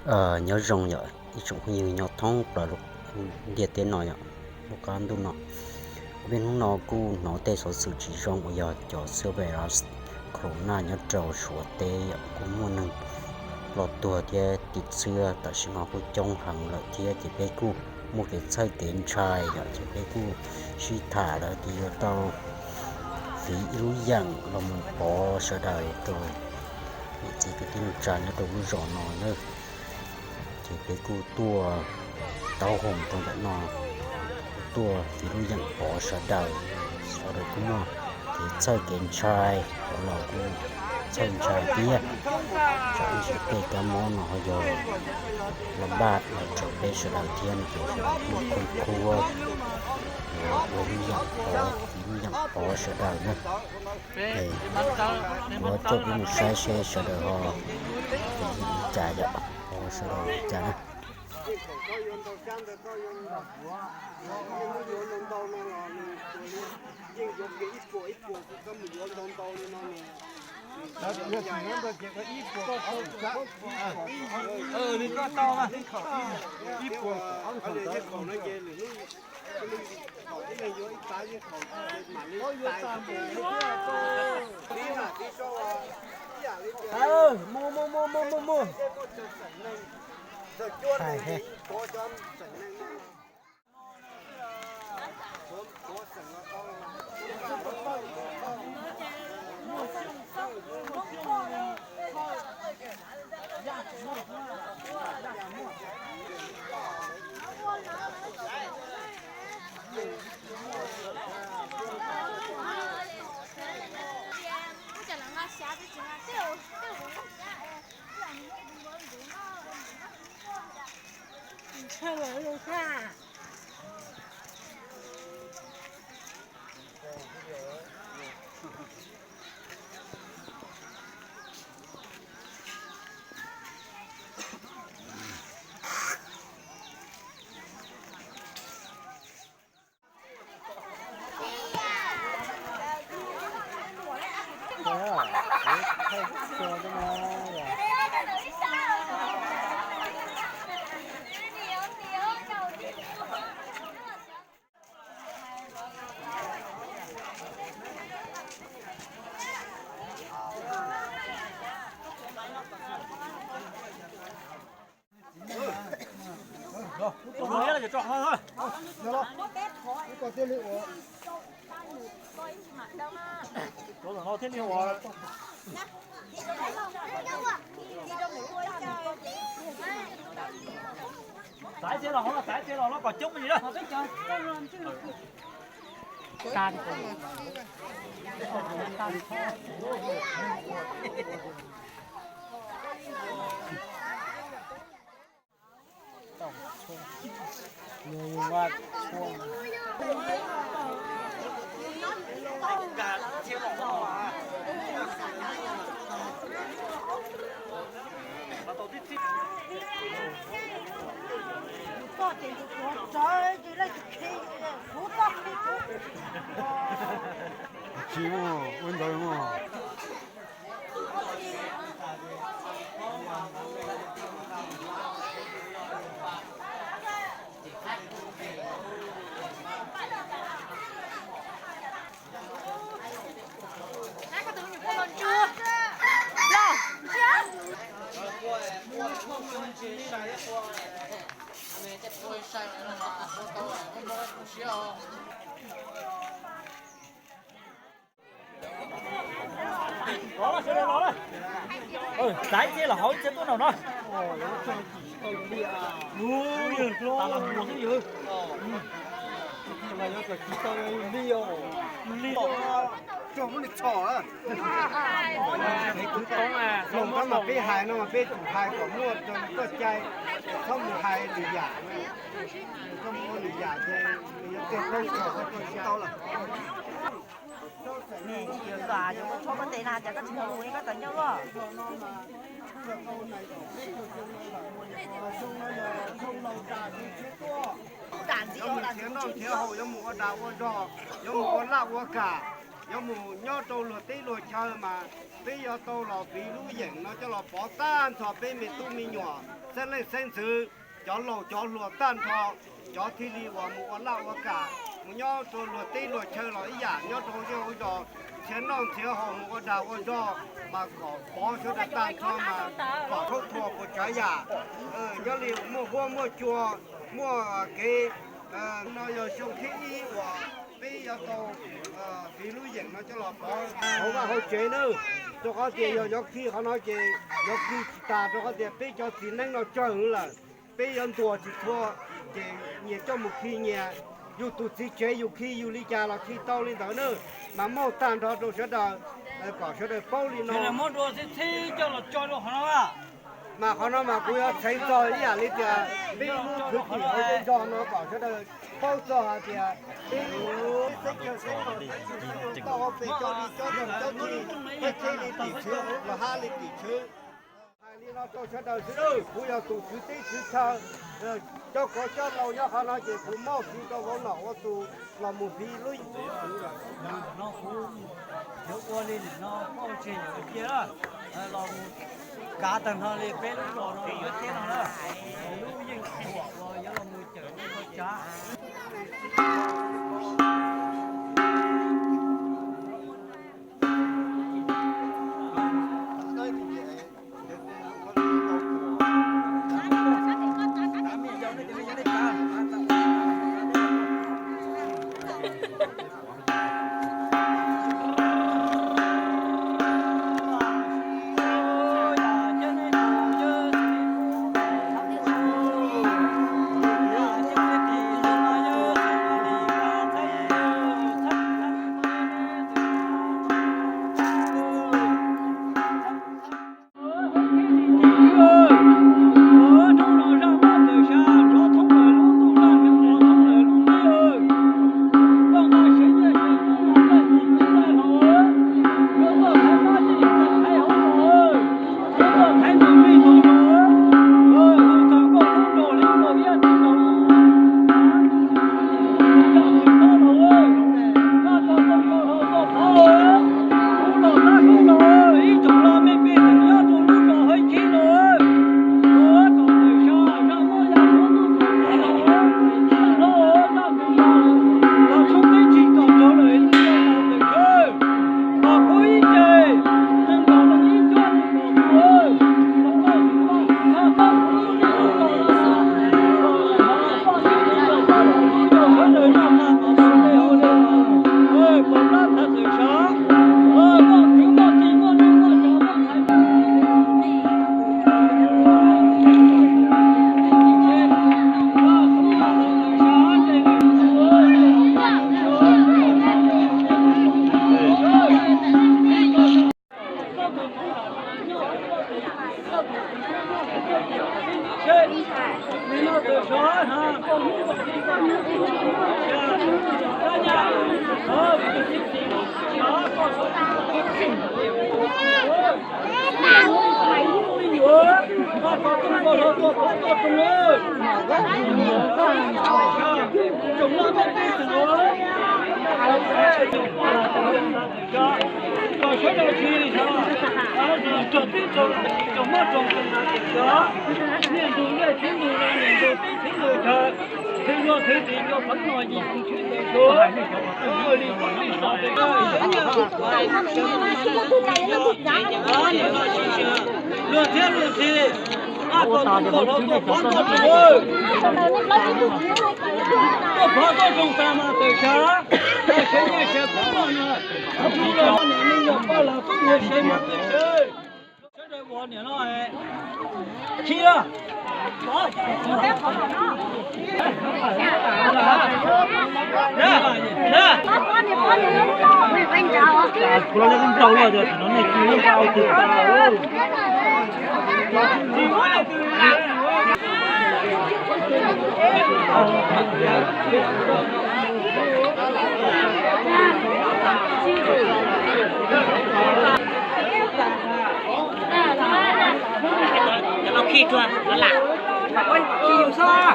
Nyob zoo yom ib tsoom phooj ywg nyob thoob plaws lub ntiaj teb no yom, lub qab ntuj no. Peb hnub no kuj hnov tej xov xwm tsis zoo uas yog cov xwb virus corona nyob rau Suav teb yom, kuj muaj neeg ploj tuag thiab tim txwb tam sim no kuj coob heev lawm thiab ces peb kuj muaj kev txhawj kev ntshai yom, ces peb kuj sib tham lawm tias yuav tau fiv ib lub yeem los mus pov sawv daws rau niam txiv kwv tij neej tsa nyob rau lub zos no na. Ces peb kuj tuaj taub hau rau ntawm no, kuj tuaj fiv lub yeem pov sawv daws, sawv daws kuj muaj kev txhawj kev ntshai, cov laus kuj txhawj ntshai thiab. Tsam ib ntsis tej kab mob no ho yog los npaj los rau peb sawv daws thiab no ces sawv daws kuj khub khub yuav ua lub yeem pov, fiv lub yeem pov sawv daws na. Yuav coj peb mus saib seb sawv daws ho fiv li cas yom, pov sawv daws li cas na. Mus mus mus mus mus mus. Xaiv txiav los hauv, xaiv txiav los no kom coob li na. Tsis ua ntawd mog. Xaiv txiav los hauv, txiav tuaj nraum no. Yawg hluas, tas los muag xwb yawg. Li li. Txog muab nws txhom na. Hluas nkauj mas peb hais no mas peb tsum hais kom muaj txoj cai, txhob mus hais lwm yam. Txhob mus ua lwm yam ces nws yuav tiag koj txhom koj tsis tau lawm. Cov koj tes na, cas koj tsis mus ua koj cov nyuj luaj? Yuav mus nrhiav noj nrhiav haus, yuav mus ua dag ua zog, yuav mus ua laj ua kam. Yuav mus nyob rau luag teb luag chaw mas peb yuav tau los fiv lub yeem no coj los pov tag nrho peb me tub me nyuam, xeeb leej xeeb ntxwv, cov laus cov hluas tag nrho, cov thiaj li uas mus ua laj ua kam, mus nyob rau luag teb luag chaw los ib yam, nyob rau hauv zej hauv zos, nrhiav noj nrhiav haus, mus ua dag ua zog, mas kom pov sawv daws tag nrho mas kom khaub thuas puas tsav yam. Nyob li muaj huab muaj cua, muaj kev. No yog xyoo thib ib uas peb yuav tau fiv lub yeem no coj los pov hauv vaj hauv tsev nawb, rau qhov tias yog yuav khi qhov no ces yuav khi tsis tas, rau qhov tias peb cov txiv neeb no tsawg lawm, peb yuav ntuas tsis txhua, ces nyias coj mus khi nyias. Yus tus txiv tsev yus khi yus li cas los khi tau li ntawd nawb, mas muaj tag nrho rau sawv daws, kom sawv daws paub li no. Muab dua txhib txhib coj los tso rau qhov no. Mas qhov no mas kuv yuav txheev txog ib yam li tias peb lub khwv tim hauv zej zog no kom sawv daws paub txog hais tias peb lub teb chaws teb no txheeb tsis tau tau ob peb cov li cov zoo cov tsis, peb txheeb li tim txhwv los hab li tim txhwv. Hais li no rau sawv daws xwb, kuv yog tus tswv teb tswv chaw, cov kauv cov laus nyob qhov no ces kuv muab siv rau vauv nom ua tus los mus fiv lub yeem no. Kuv yuav ua li nim no koj ua tseg yawm cia los mus kav tag nrho li peb lub zos no thiab no na. Lub yeej huam uas yuav los mus cawm tsav. Kom sawv daws tsis tso tib tso tso mob tso nkeeg na, niaj ntug lej txheeb ntug no, niaj ntug teb txheeb ntug chaw, thwv luag thwv txiv cov pheev no yim txwv txwv tau suav, li tub li so tes luag thiab luag txiv, ab kom tub kom hlau tuaj pov nrog rau, tuaj pov tuaj zoo tas mas tawm tsam, sawv nyiaj sawv pov no, tus los niam neeg yog poj los tub ua sawv mas tawm tsam. Sawv daws ua niam no, khib.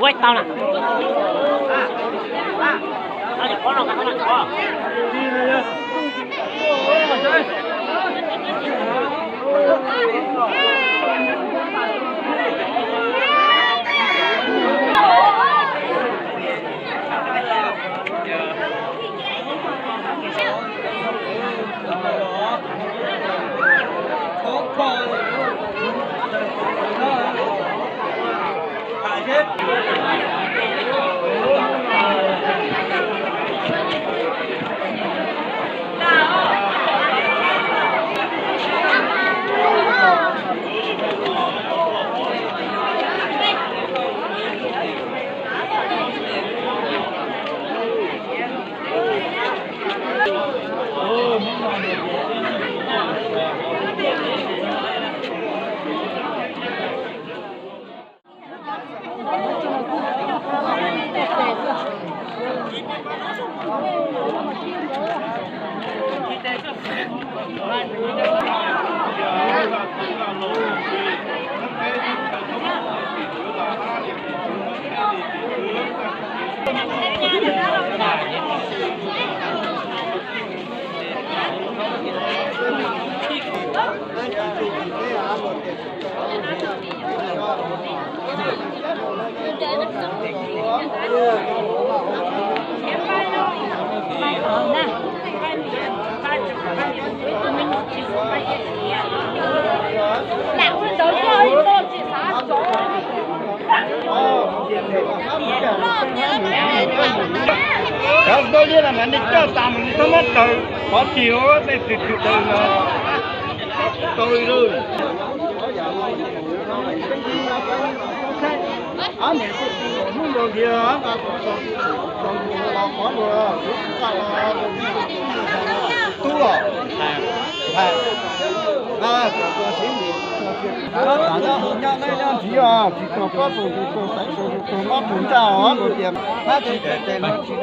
Ua tau na. Tau cov pob no, tau na. Cov ntoo liab no mas nej coj tas mas nej txhob muab taws pov tseg, nej tws tws taws no tau li lawm. Hnub no tias los qhov no, tub los, ntxhais, tus siv ntim, nyob nyob nyob ntxiv os, tsis tau kob tau ntsis tau xaiv tau tau mob tau ntsaj os, luag tias hab tsis tes tes no tsis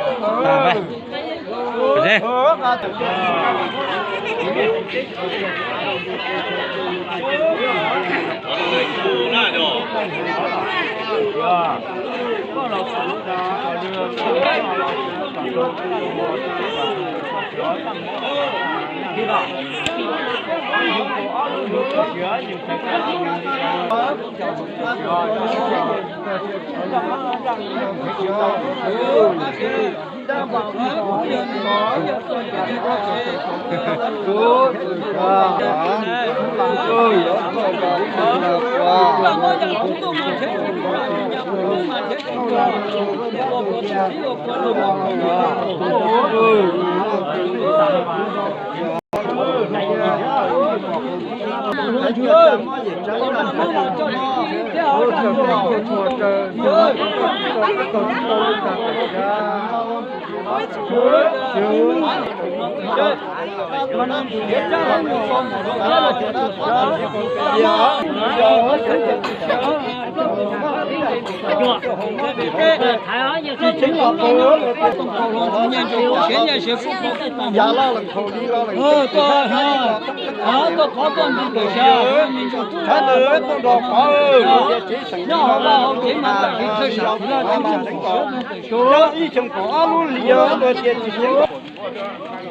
Ib xyoo kaum ob lub hli yog luag tias tsis tseem